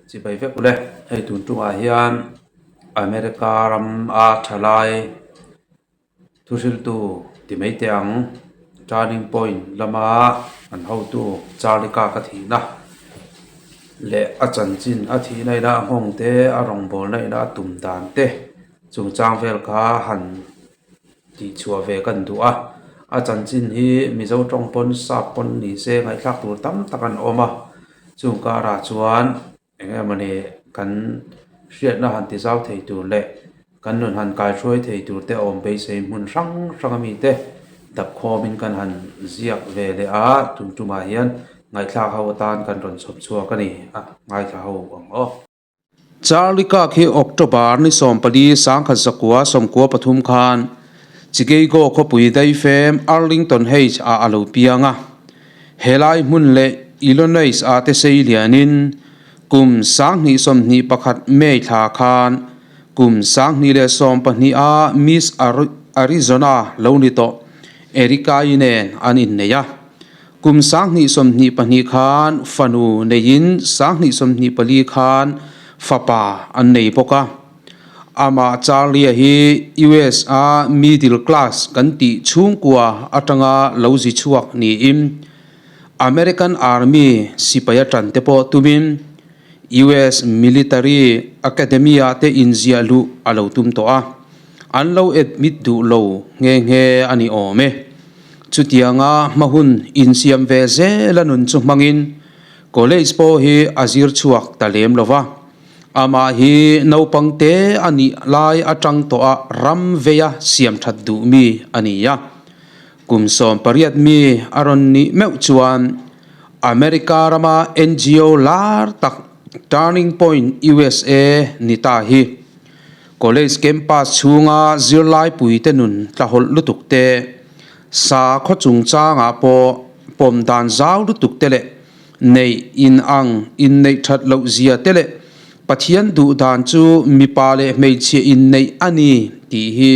Chibai vek ule, hei tun tungah hian America ram a thalai thuhriltu ti mai teh ang turning point lama an hotu Charlie Kirk a thihna leh a chanchin a thihna ina a nghawng te a rawngbawlna ina a tum dan te chungchang vel kha han tih chhuah ve kan duh a, a chanchin hi Mizo tawng pawn sap pawn ni se ngaihthlak tur tam tak an awm a, chung karah chuan eng emawni kan hriatna han ti zau thei tur leh kan nun han kaihruai thei tur te awm beisei hmun hrang hrang ami te dap khawmin kan han ziak ve leh a, tum tumah hian ngaihthlak ho atan kan rawn chhawp chhuak a ni a, ngaithla ho ang aw. Charlie Kirk hi October ni 14 1993 khan Chicago khawpui daifem Arlington Heights ah a lo piang a. Helai hmun leh Illinois ah te sei lianin kum 2021 May thla khan kum 2012 ah Miss Arizona lo ni tawh Erika-i nen an innei a. Kum 2022 khan fanu neiin 2024 khan fapa an nei bawk a. Amah Charlie-a hi US a middle class kan tih chhungkua atanga lo zi chhuak niin American Army sipai atan te pawh tumin US Military Academy-ah te inziah luh a lo tum tawh a. An lo admit duh lo nghe nghe a ni awm e. Chutianga hma hun insiam ve zela nun chu hmangin college pawh hi a zir chhuak ta lem lo va, amah hi naupang te a nih lai atang tawha ram veia siam that duh mi a ni a. Kum 18 mi a rawn nih meuh chuan America rama NGO lar tak Turning Point USA ni ta hi College campus chhunga zirlai puite nun tlahawlh lutuk te, sakhaw chungchangah pawh pawm dan zau lutuk te leh neih inang inneih that loh zia te leh Pathian duh dan chu mipa leh hmeichhia inneih a ni tih hi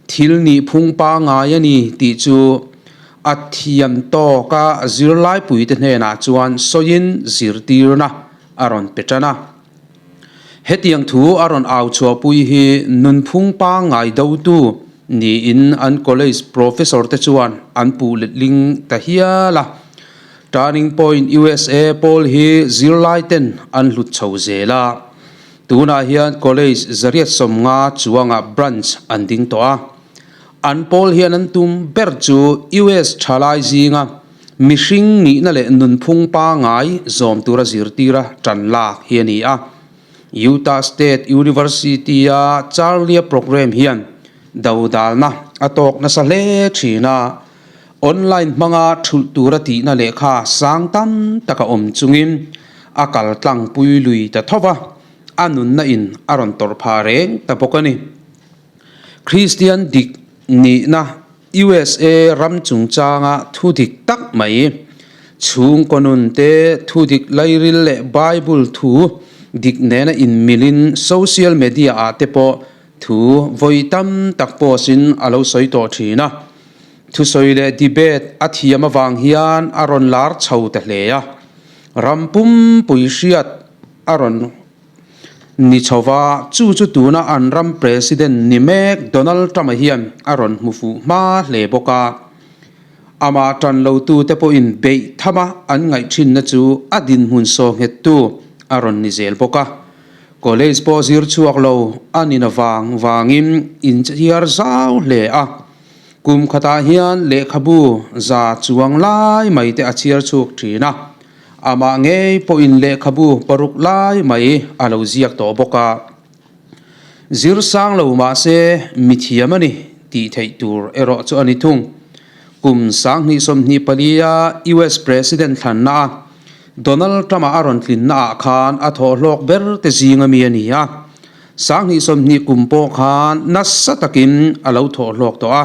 thil nih phung pangngai a ni tih chu a thiam tawka zirlai puite hnenah chuan sawiin zirtirna a rawn pe tan a. Hetiang thu a rawn au chhuahpui hi nunphung pangngai dotu niin an college professor te chuan an puh letling ta hial a. Turning Point USA pawl hi zirlai ten an hlut chho zel a. Tunah hian college 150 chuangah branch an ding tawh a. An pawl hian an tum ber chu US thalai zinga Mihring nihna leh nunphung pangngai zawm tura zirtira tan lak hi a ni a. Utah State University-a Charlie-a program hian dodalna a tawk nasa hle thin a, online hmanga thulh tura tihna lehkha sang tam tak a awm chungin a kal tlangpui lui ta tho va, a nunna in a rawn tawrh phah reng ta bawk a ni. Kristian dik nihna USA ram chungchanga thu dik tak mai, chhungkaw nun te thu dik lairil leh Bible thu dik nena inmilin social media ah te pawh thu vawi tam tak post in a lo sawi tawh thin a. Thusawi leh debate a thiam avang hian a rawn lar chho ta hle a, ram pumpui hriat a rawn Ni chhova, chu chu tuna an ram President ni mek Donald Trump-a hian a rawn hmu fuh hma hle bawk a. Amah tan lotute pawhin beih thama an ngaih thinna chu a dinhmun sawnghettu a rawn ni zel bawk a. College pawh zir chhuak lo a nin avang vangin inchhiar zau hle a. Kum khatah hian lehkhabu za chuang lai mai te a chhiar chhuak thin a. Amah ngei pawhin lehkhabu paruk lai mai a lo ziak tawh bawk a. Zir sang lo mahse mi thiam a ni tih theih tur erawh chu a ni thung. Kum 2024 a US President thlanna a Donald Trump-a a rawn tlinna ah khan a thawhhlawk ber te zing ami a ni a. 2020 kum pawh khan nasa takin a lo thawhhlawk tawh a.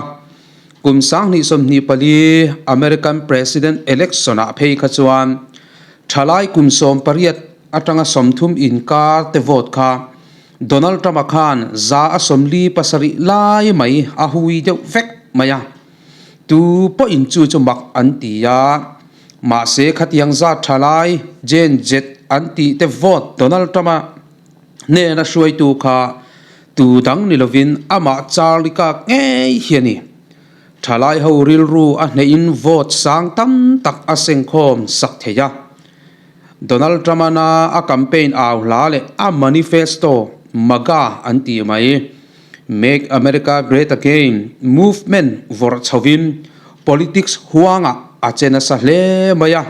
Kum 2024 American President Election ah phei kha chuan thalai kum 18 atanga 30 inkar te vote kha Donald Trump-a khan 47% lai mai a hui deuh vek mai a. Tu pawhin chu chu mak an ti a, mahse khatiang zat thalai Gen Z. an tih te vote Donald Trump-a hnena hruaitu kha tu dang ni lovin amah Charlie Kirk ngei hi a ni. Thalai ho rilru a hnehin vote sang tam tak a sengkhawm sak thei a. Donald Trump-ana a campaign au hla leh a manifesto MAGA an tih mai, Make America Great Again movement vawrh chhovin politics huangah a che nasa hle mai a.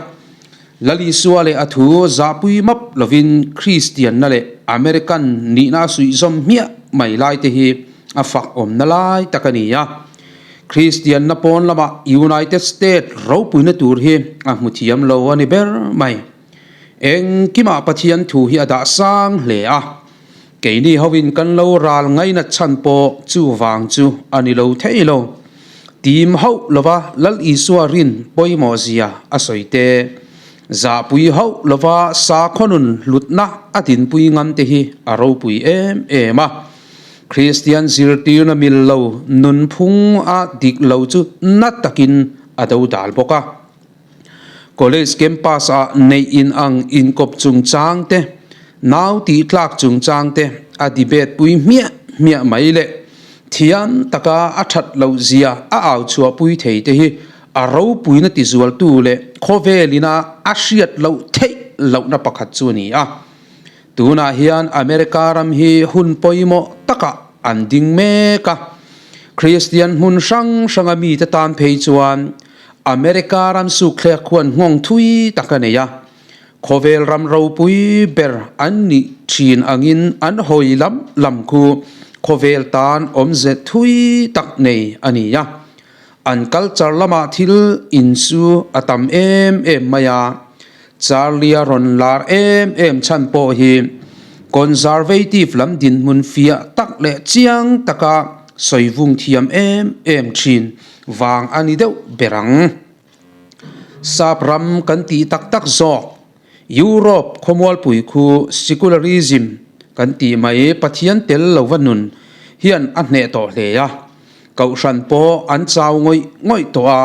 Lal Isua leh a thu zahpui map lovin Kristianna leh American nihna a suihzawm hmiah mai lai te hi a fak awmna lai tak a ni a. Kristianna pawn lamah United State ropuina tur hi a hmu thiam lo a ni ber mai. Engkimah Pathian thu hi a dah sang hle a. Keini hoin kan lo ral ngainat chhan pawh chuvang chu a ni lo thei lo. Tim hauh lova Lal Isua rin pawimawh zia a sawi te, zahpui hauh lova sakhaw nun hlutna a dinpui ngam te hi a ropui em em a. Kristian zirtirna mil lo nunphung a dik lo chu na takin a dodal bawk a. College campus ah neih in ang inkawp chungchang te, nau tih tlak chungchang te a debate pui hmiah hmiah mai leh thiam taka a that loh zia a au chhuah pui thei te hi a ropuina tizualtu leh khawvel ina a hriat loh theih lohna pakhat chu a ni a. Tunah hian America ram hi hun pawimawh takah an ding mek a, Kristian hmun hrang hranga mite tan phei chuan America ram sukthlek khuan nghawng thui tak a nei a, khawvel ram ropui ber an nih thin angin an hawi lam lam khu khawvel tan awmze thui tak nei a ni a. An culture lamah thil insu a tam em em mai a, Charlie-a rawn lar em em chhan pawh hi conservative lam dinhmun fiah tak leh chiang taka sawi vung thiam em em thin vang a ni deuh ber ang. Sap ram kan tih tak tak zawk, Europe khawmualpui khu secularism kan tih mai Pathian tel lova nun hian a hneh tawh hle a, kohhran pawh an chau ngawih ngawih tawh a.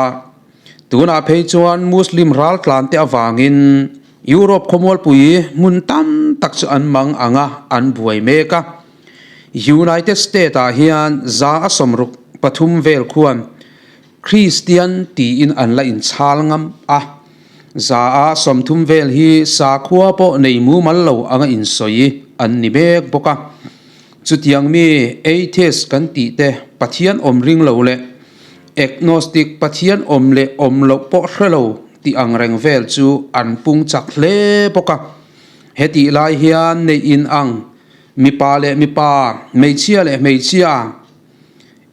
Tunah phei chuan Muslim raltlan te avangin Europe khawmualpui hmun tam tak chu an mang ang a, an buai mek a. United State ah hian 163 vel khuan Kristian tiin an la inchhal ngam a, 130 vel hi sakhua pawh nei mumal lo anga insawi an ni mek bawk a. Chutiang mi atheist kan tih te Pathian awm ring lo leh agnostic Pathian awm leh awm loh pawh hre lo tih ang reng vel chu an pung chak hle bawk a. Hetih lai hian neih in ang Mipa leh mipa, hmeichhia leh hmeichhia,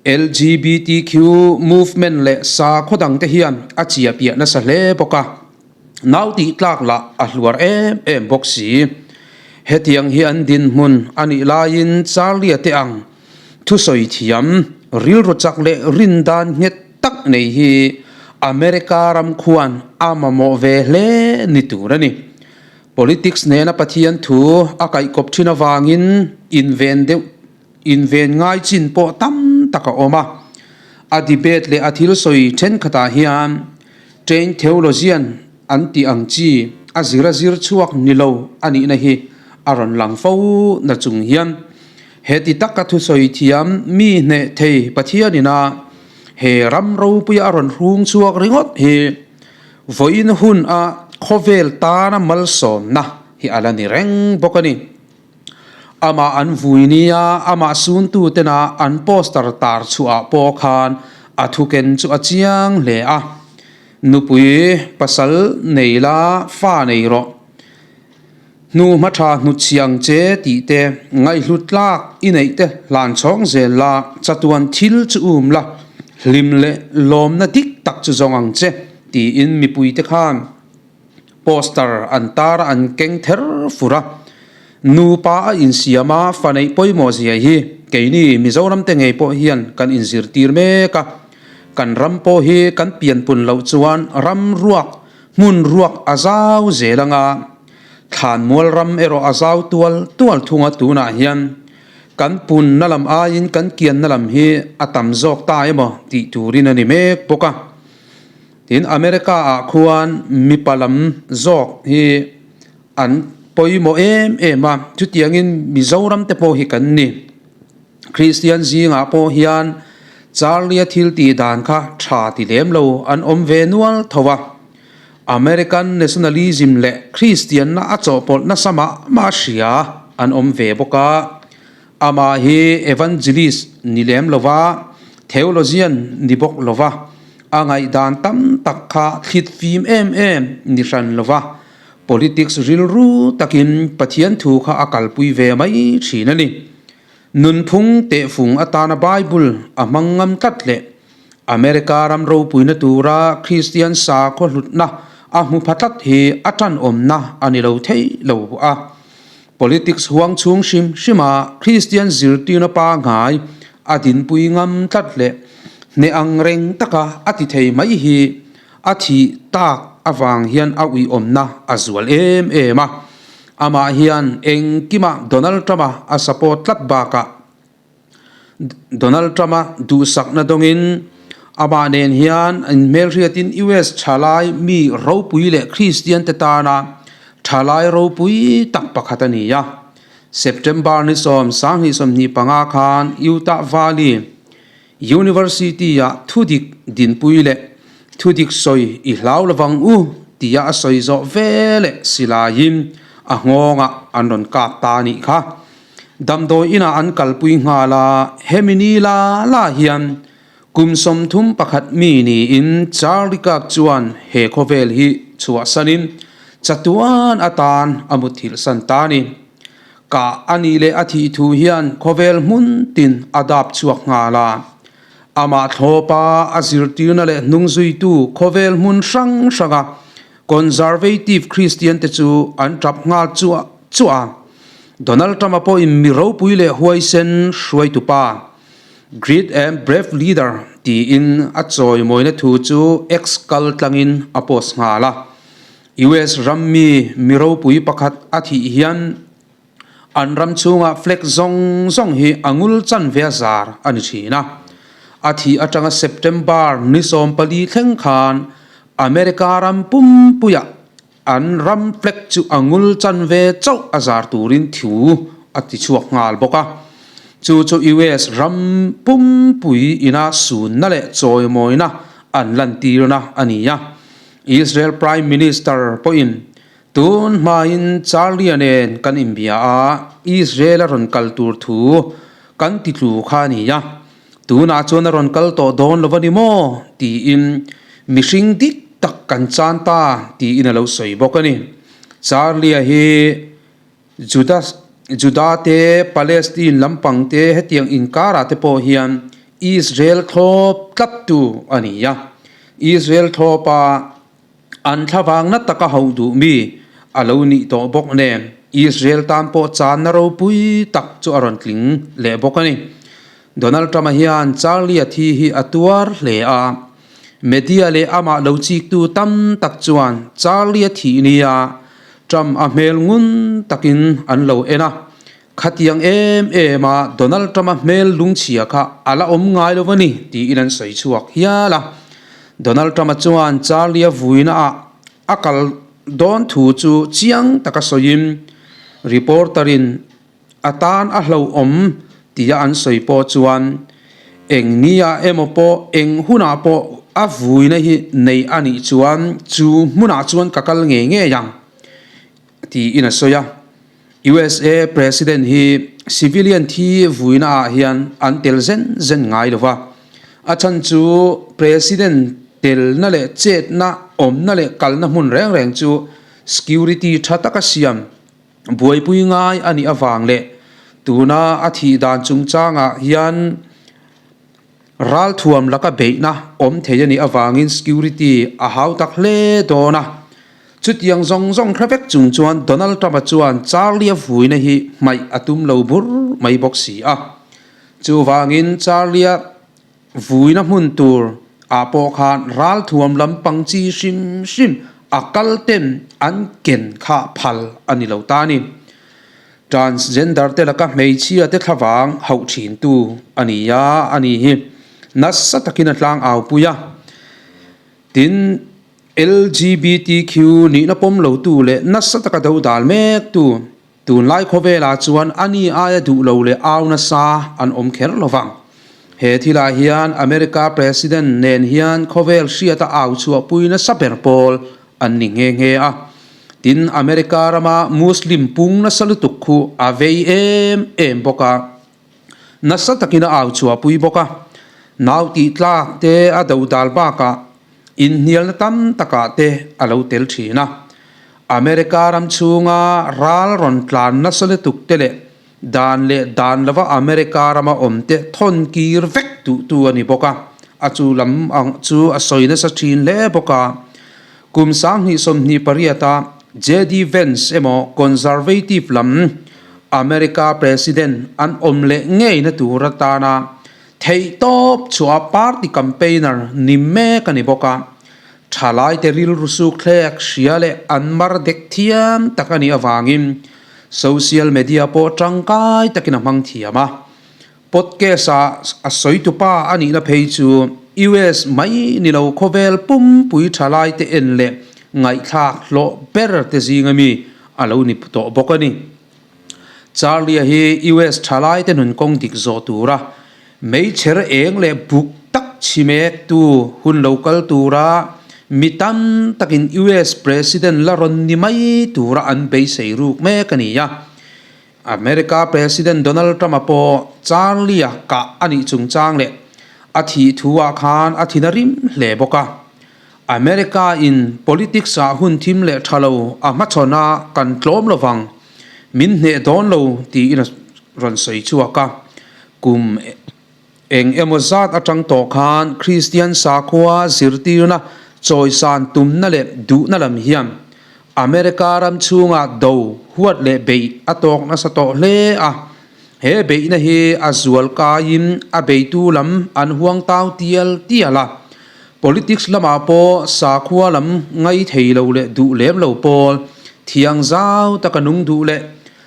LGBTQ movement leh sakhaw dangte hian a chia piah nasa hle bawk a, nau tih tlak lah a hluar em em bawk si. Hetiang hi an dinhmun a nih laiin Charlie-a te ang thusawi thiam, rilru chak leh rin dan nghet tak nei hi America ram khuan a mamawh ve hle ni tur a ni. Politics nena Pathian thu a kaihkawp thin avangin inven deuh inven ngai chin pawh tam tak a awm a. A debate leh a thil sawi thenkhatah hian trained theologian an tih ang chi a zir a zir chhuak ni lo a nihna hi a rawn lang fo na chung hian heti taka thusawi thiam mi hneh thei Pathianina he ram ropuia a rawn hrung chhuak ringawt hi Vawiin hun a khawvel tana malsawmna hi a la ni reng bawk a ni. Amah an vui nia amah suntu tena an poster tar chhuah pawh khan a thuken chu a chiang hle a, Nupui pasal nei la fa nei rawh. Hnu hma tha hnutchhiang che tih te, ngaihhlut tlak i neih te hlan chhawng zel la, chatuan thil chu um la, hlim leh lawmna dik tak chu zawng ang che tiin mipuite khan poster an tar a an keng ther fur a. Nupa a insiam a fa neih pawimawh zia hi keini Mizoram te ngei pawh hian kan inzirtir mek a, kan ram pawh hi kan pianpun loh chuan ram ruak Hmun ruak a zau zel anga thlanmual ram erawh a zau tual tual thung a, tunah hian kan punna lam aiin kan kianna lam hi a tam zawk ta emaw tih turin a ni mek bawk a. Tin, America ah khuan mipa lam zawk hi an. pawimawh em em a, chutiangin Mizoram te pawh hi kan ni. Kristian zingah pawh hian Charlie-a thil tih dan kha tha ti lem lo an awm ve nual tho a. American nationalism leh Kristianna a chawhpawlh nasa mah mah hria an awm ve bawk a. Amah hi evangelist ni lem lova, theologian ni bawk lova, a ngaihdan tam tak kha thlit fim em em ni hran lova, politics rilru takin Pathian thu kha a kalpui ve mai thin a ni. Nunphung tehfung atana Bible a hmang ngam tlat leh America ram ropuina tura Kristian sakhaw hlutna a hmu pha tlat hi a tanawmna a ni lo thei lo a. Politics huang chhung hrim hrima Kristian zirtirna pangngai a dinpui ngam tlat leh hneh ang reng taka a ti thei mai hi a thih tak avang hian a uiawmna a zual em em a. Amah hian engkimah Donald Trump-a a support tlat bakah Donald Trump-a duhsakna dawngin amah nen hian inhmelhriatin US thalai mi ropui leh Kristian te tana thalai ropui tak pakhat a ni a. September ni 2025 khan Utah Valley University-ah thudik dinpui leh thudik sawi i hlau lovang u tia a sawi zawh veleh silaiin a nghawngah an rawn kap ta a nih kha. Damdawi inah an kalpui nghal a, hemi ni la la hian kum 31 mi niin Charlie Kirk chuan he khawvel hi chhuahsanin chatuan atan a muthilhsan ta a ni. Kah a nih leh a thih thu hian khawvel hmun tin a dap chhuak nghal a. Amah thlawpa a zirtirna leh hnungzuitu khawvel hmun hrang hranga Conservative Christian te chu an tap nghal chuah chuah a. Donald Trump-a pawhin mi ropui leh huaisen hruaitu pa, Great and brave leader, tiin a chawimawina thu chu X kal tlangin a post nghal a. US ram mi mi ropui pakhat a thih hian an ram chhunga flag zawng zawng hi a ngul chan ve a zar a ni thin a. A thih atanga September ni 14 thleng khan America ram pumpuiah an ram flag chu a ngul chan ve chauh a zar turin thu a ti chhuak nghal bawk a. Chu chu US ram pumpui ina sunna leh chawimawina an lantirna a ni a. Israel Prime Minister pawhin tun hmain Charlie-a nen kan inbia a, Israel a rawn kal tur thu kan ti tlu kha a ni a, tunah chuan a rawn kal tawh dawn lo a ni maw? tiin mihring dik tak kan chan ta tiin a lo sawi bawk a ni. Charlie-a hi Juda Juda te, Palestine lampang te hetiang inkarah te pawh hian Israel thlawp tlattu a ni a. Israel thlawpa an thlavangna taka hauh duh mi a lo nih tawh bawk nen Israel tan pawh channa ropui tak chu a rawn tling leh bawk a ni. Donald Trump-a hian Charlie-a thi hi a tuar hle a. Media leh amah lo chiktu tam tak chuan Charlie-a thih nia Trump a hmel ngun takin an lo en a. Khatiang em em a Donald Trump-a hmel lungchhia kha a la awm ngai lo a ni tiin an sawi chhuak hial a. Donald Trump-a chuan Charlie-a vuina ah a kal dawn thu chu chiang taka sawiin reporter-in A tan a hlauhawm tia an sawi pawh chuan eng nia emaw pawh eng hunah pawh a vuina hi nei a nih chuan chu hmunah chuan ka kal ngei ngei ang tiin a sawi a. USA President hi civilian thi vuina ah hian an tel zen zen ngai lo va, a chhan chu President telna leh chetna awmna leh kalna hmun reng reng chu security tha taka siam Buaipui ngai a nih avang leh tuna a thih dan chungchangah hian ralthuam laka beihna awm thei a nih avangin security a hau tak hle dawn a. Chutiang zawng zawng hre vek chung chuan Donald Trump-a chuan Charlie-a vuina hi hmaih a tum lo bur mai bawk si a. Chuvangin Charlie-a Vuina hmun tur ah pawh khan ralthuam lampang chi hrim hrim a kal ten an ken kha phal a ni lo ta a ni. Transgender te laka hmeichhia te thlavang hauh thin tu a ni a, a ni hi nasa takin a tlang au pui a. Tin. LGBTQ nihna pawm lotu leh nasa taka do dal mektu Tunlai khawvelah chuan a ni aia duh lo leh au nasa an awm kher lo vang. He thilah hian America President nen hian khawvel hriata au chhuahpui nasa ber pawl an ni nghe nghe a. Tin, America rama Muslim pung nasa lutuk khu a vei em em bawk a. Nasa takin a au chhuahpui bawk a. Nau tih tlak te a dodal bakah inhnialna tam takah te a lo tel thin a. America ram chhunga ral rawn tlan nasa lutuk te leh dan leh dan lova America rama awm te thawn kir vek duhtu a ni bawk a, a chu lam ang chu a sawi nasa thin hle bawk a. Kum 2028 a JD Vance emaw Conservative lam America President an awm leh ngeina tur atana theihtawp chhuah party campaigner ni mek a ni bawk a. Thalaite rilru sukthlek hria leh an mar dek thiam tak a nih avangin social media pawh tangkai takin a hmang thiam a. Podcast-a a sawitupa a nihna phei chu US mai ni lo khawvel pumpui thalaite en leh ngaihthlak hlawh ber te zinga mi a lo ni tawh bawk a ni. Charlie-a hi US thalaite nun kawng dik zawh tura meichher eng leh buk tak chhi mektu hun lo kal tura mi tam takin US President la rawn ni mai tura an beisei ruk mek a ni a. America President Donald Trump-a pawh Charlie-a kah a nih chungchang leh a thih thu-ah khan a thin a rim hle bawk a. America-in politics-ah hun thim leh tha lo a hmachhawn a kan tlawm lo vang, min hneh dawn lo tiin a rawn sawi chhuak a. Kum eng emaw zat atang tawh khan Kristian sakhua zirtirna chawisan tumna leh duhna lam hian America ram chhungah do huat leh beih a tawk nasa tawh hle a. He beihna hi a zual kaiin a beitu lam an huang tau tial tial a. Politics lamah pawh sakhua lam ngai thei lo leh duh lem lo pawl, thiang zau taka nung duh leh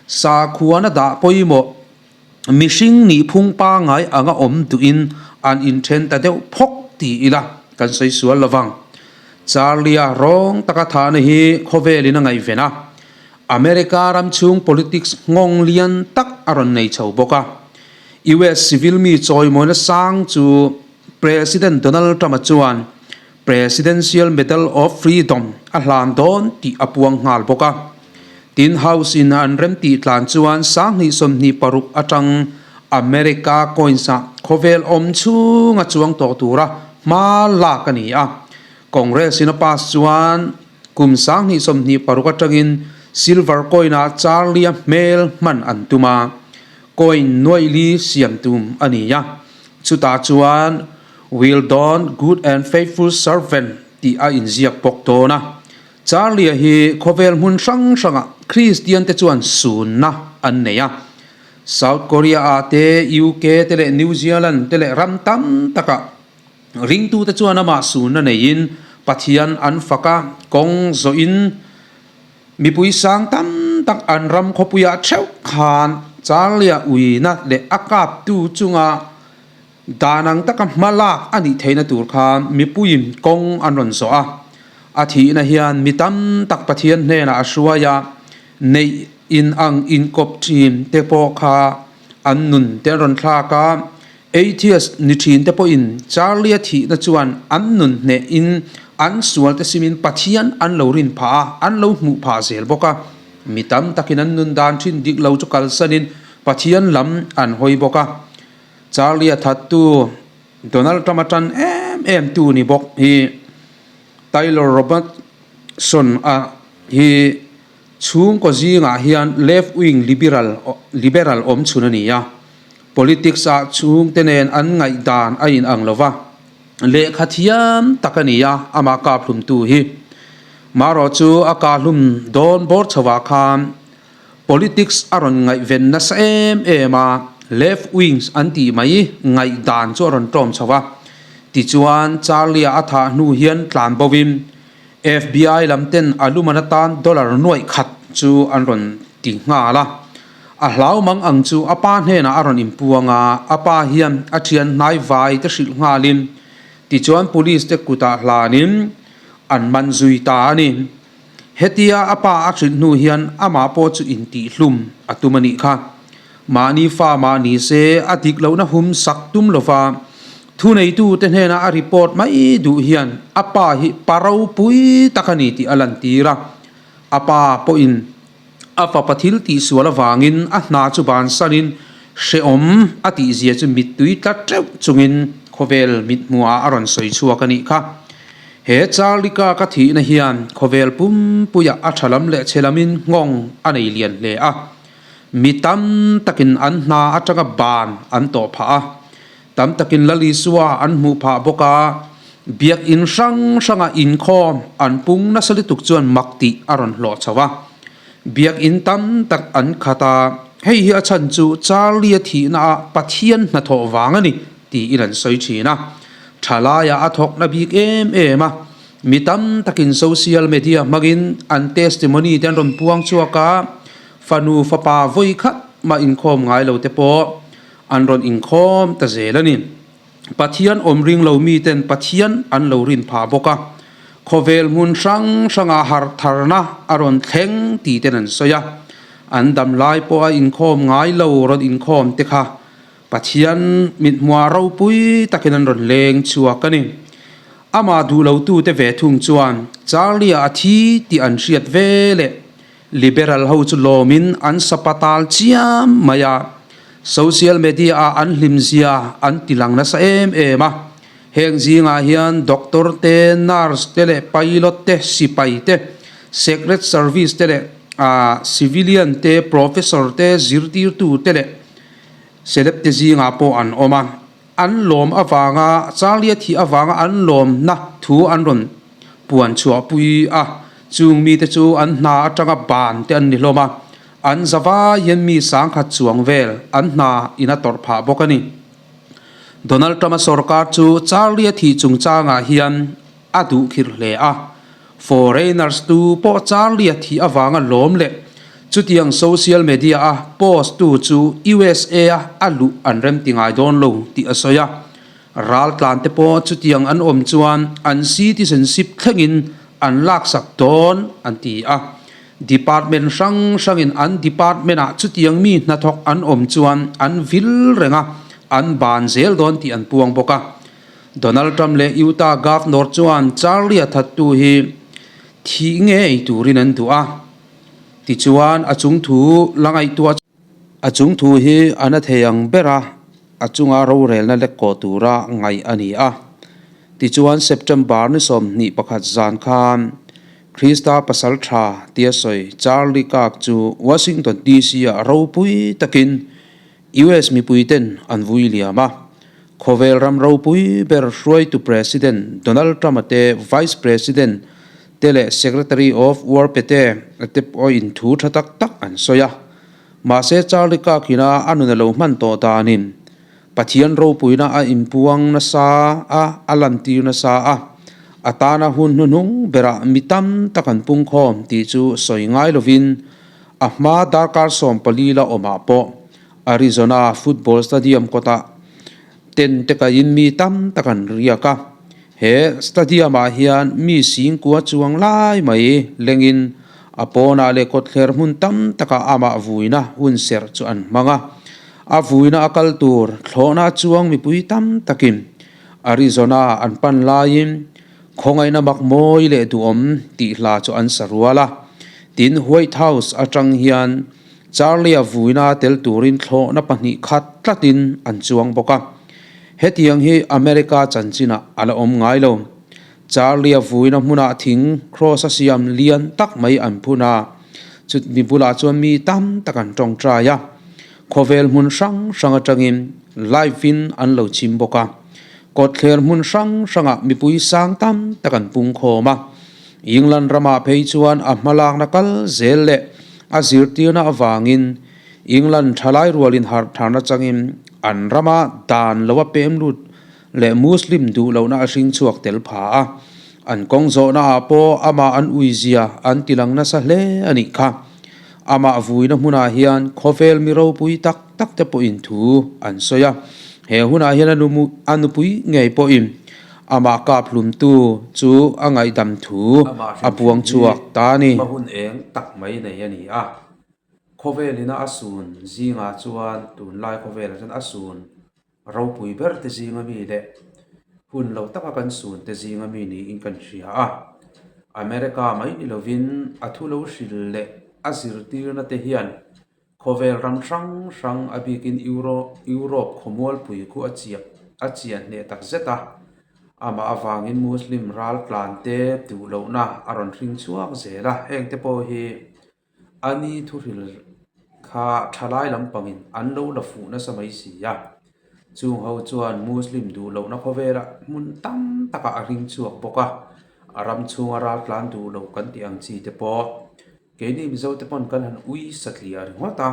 sakhuana dah pawimawh Mihring nihphung pangngai anga awm duhin an inthen ta deuh phawk ti ila kan sawi sual lo vang. Charlie-a rawng taka thahna hi khawvelin a ngaihven a, America ram chhung politics nghawng lian tak a rawn nei chho bawk a. US civil mi chawimawina sang chu President Donald Trump-a chuan Presidential Medal of Freedom a hlan dawn tih a puang nghal bawk a. Tin, House in an remtih tlan chuan 2026 atang America coins ah khawvel awm chhunga chuang tawh tura hma lak a ni a. Congress in a pass chuan kum 2026 atangin silver coin ah Charlie-a hmel hman an tum a, coin nuaih li siam tum a ni a. Chutah chuan Well done, good and faithful servant tih a inziak bawk dawn a. Charlie-a hi khawvel hmun hrang hrangah Kristian-te chuan sunna an nei a. South Korea-ah te, UK te leh New Zealand te leh ram tam takah ringtute chuan amah sunna neiin Pathian an fak a, kawng zawhin mipui sang tam tak an ram khawpuiah theuh khan Charlie-a uina leh a kaptu chunga Dan ang taka hma lak a nih theihna tur khan mipuiin kawng an rawn zawh a, a thihna hian mi tam tak Pathian hnenah a hruai a, neih in ang inkawp thin te pawh kha an nun te an rawn thlak a, atheist ni thin te pawhin Charlie-a thihna chuan an nun hnehin an sual te simin Pathian an lo rin phah a, an lo hmuh phah zel bawk a, mi tam takin an nun dan thin dik lo chu kalsanin Pathian lam an hawi bawk a. Charlie-a thattu Donald Trump-a tan em em tu ni bawk hi Tyler Robertson-a hi chhungkaw zingah hian left-wing liberal liberal awm chhun a ni a. Politics-ah chhungte nen an ngaihdan a inang lo va, lehkha thiam tak a ni a, amah kaphlumtu hi. Marawh chu a kahlum dawn bawr chhovah khan Politics a rawn ngaihven nasa em em a, left wings an tih mai ngaihdan chu a rawn ṭawm chho a. Tichuan, Charlie-a a thah hnu hian tlan bovin FBI lam ten a luman atan dollar nuaih khat chu an rawn ti nghal a. A hlau mang ang chu a pa hnenah a rawn inpuang a, a pa hian a thian hnai vai te hrilh nghalin tichuan police te kutah hlanin. an man zui ta a ni. Hetia a pa a hrilh hnu hian amah pawh chu intihhlum a tum a nih kha. Mahni fa mah ni se a dik lohna hum sak tum lova thuneitute hnena a report mai duh hian a pa hi pa ropui tak a ni tih a lantir a. A pa pawhin a fapa thil tihsual avangin a hna chu bansanin hrehawm a tihzia chu mittui tla teuh chungin khawvel mithmuhah a rawn sawi chhuak a nih kha. He Charlie-ka ka thihna hian khawvel pumpuiah a tha lam leh chhe lamin nghawng a nei lian hle a. Mi tam takin an hna atanga ban an tawh phah a, tam takin Lal Isua an hmuh phah bawk a, biakinn hrang hranga inkhawm an pung nasa lutuk chuan mak tih a rawn hlawh chho a. Biakinn tam tak an khat a, hei hi a chhan chu Charlie-a thihnaah Pathian hnathawh vang a ni tiin an sawi thin a. Thalaiah a thawkna bik em em a, mi tam takin social media hmangin an testimony te an rawn puang chhuak a, Fanu fapa vawi khat mah inkhawm ngai lo te pawh an rawn inkhawm ta zel a ni. Pathian awm ring lo miten Pathian an lo rin phah bawk a, khawvel hmun hrang hrangah harh tharna a rawn thleng tih ten an sawi a. An dam lai pawha inkhawm ngai lo rawn inkhawm te kha Pathian mithmuah ropui takin an rawn leng chhuak a ni. Amah duh lotute ve thung chuan Charlie-a a thi tih an hriat ve leh Liberal ho chu lawmin an sapatal chiam mai a, social media ah an hlim zia an ti lang nasa em em a. Heng zingah hian doctor te, nurse te leh pilot te, sipai te, secret service te leh civilian te, professor te, zirtirtu te leh celeb te zingah pawh an awm a. An lawm avanga, Charlie-a thih avanga an lawmna thu an rawn puan chhuahpui a, chung mite chu an hna atanga ban te an ni hlawm a, an zavai hian mi sangkhat chuang vel an hna in a tawrh phah bawk a ni. Donald Trump-a sorkar chu Charlie-a thih chungchangah hian a duh khirh hle a, foreigners tu pawh Charlie-a thih avanga lawm leh chutiang social media-a post tu chu USA-a a luh an remti ngai dawn lo tih a sawi a. Raltlan te pawh chutiang an awm chuan an citizenship thlengin an laksak dawn an ti a. Department hrang hrangin an department ah chutiang mi hnathawk an awm chuan an vil reng a, an ban zel dawn tih an puang bawk a. Donald Trump leh Utah Governor chuan Charlie-a thattu hi thih ngei turin an duh a. Tichuan a chungthu la ngaihtuah. A chungthu hi a na thei ang ber a, a chunga rorelna lek kawh tura ngaih a ni a. Tichuan September ni 21 zan khan Krista pasal tha tia sawi Charlie Kirk chu Washington DC ah ropui takin US mipuiten an vui liam a. Khawvel ram ropui ber hruaitu President Donald Trump-a te Vice President te leh Secretary of War Pete a te pawhin thu tha tak tak an sawi a. Mahse Charlie Kirk-ina a nun a lo hman tawh danin Pathian ropuina a inpuang nasa a, a lantir nasa a, a tana hun hnuhnung berah mi tam tak an pungkhawm tih chu sawi ngai lovin a hma darkar 14 la awmah pawh Arizona football stadium kawtah tent te kaiin mi tam tak an riak a. He stadium-ah hian mi singkua chuang lai mai lengin a pawnah leh kawtthler hmun tam takah amah vuina hun serh chu an hmang a. A vuina a kal tur thlawhna chuang mipui tam takin Arizona an pan laiin khawngaihna mak mawi leh duhawm tih hla chu an sa rual a. Tin, White House atang hian Charlie-a vuina tel turin thlawhna pahnih khat tlatin an chuang bawk a. Hetiang hi America chanchinah a la awm ngai lo. Charlie-a vuina hmunah thing cross a siam lian tak mai an phun a, chutmi bulah chuan mi tam tak an tawngtai a. Khawvel hmun hrang hrang atangin live-in an lo chim bawk a. Kawtthler hmun hrang hrangah mipui sang tam tak an pungkhawm a. England ramah phei chuan a hmalakna kal zel leh a zirtirna avangin England thalai rualin harh tharna changin an rama dan lo a pem lut leh Muslim duh lohna a hring chhuak tel pha a, an kawng zawhna ah pawh amah an ui zia an ti lang nasa hle a nih kha. Amah vuina hmunah hian khawvel mi ropui tak tak te pawhin thu an sawi a, he hunah hian a nupui ngei pawhin. Amah kap hlumtu chu a ngaihdam thu a puang chhuak ta a ni. Hma hun eng tak mai nei a ni a. Khawvel ina a sun zingah chuan tunlai khawvelah chuan a sun ropui ber te zinga mi leh hun lo taka kan sun te zinga mi niin kan hria a. America mai ni lovin a thu lo hril leh a zirtirna te hian Khawvel ram hrang hrang a bikin Europe khawmualpui khu a chiah a chiah hneh tak zet a. Amah avangin Muslim ral tlan te duh lohna a rawn hring chhuak zel a, heng te pawh hi a ni thuhril kha thalai lampangin an lo la fuh nasa mai si a. Chung ho chuan Muslim duh lohna khawvelah hmun tam takah a hring chhuak bawk a, a ram chhunga ral tlan duh loh kan tih ang chi te pawh Keini Mizote pawn kan han ui satliah ringawt a,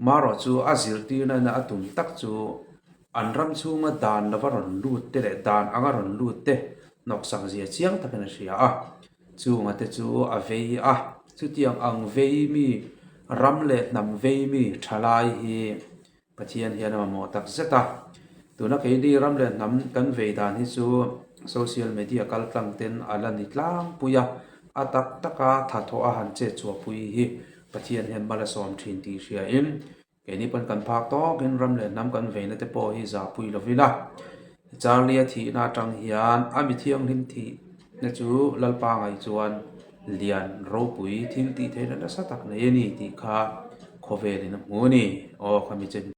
marawh chu a zirtirna ina a tum tak chu an ram chhunga dan lova rawn lut te leh dan anga rawn lut te hnawksak zia chiang takin a hria a, chunga te chu a vei a, chutiang ang vei mi ram leh hnam vei mi thalai hi Pathian hian a mamawh tak zet a, tuna keini ram leh hnam kan vei dan hi chu social media kal tlang ten a la ni tlangpui a, a tak taka thathawh a han chet chhuahpui hi Pathian hian mal a sawm thin tih hriain keini pawn kan phak tawkin ram leh hnam kan veina te pawh hi zahpui lovin a, Charlie-a thihna atang hian a mi thianghlim thihna chu Lalpa ngaih chuan lian ropui thil tih theihna nasa tak nei a ni tih kha khawvelin a hmu a ni. Aw khami chen.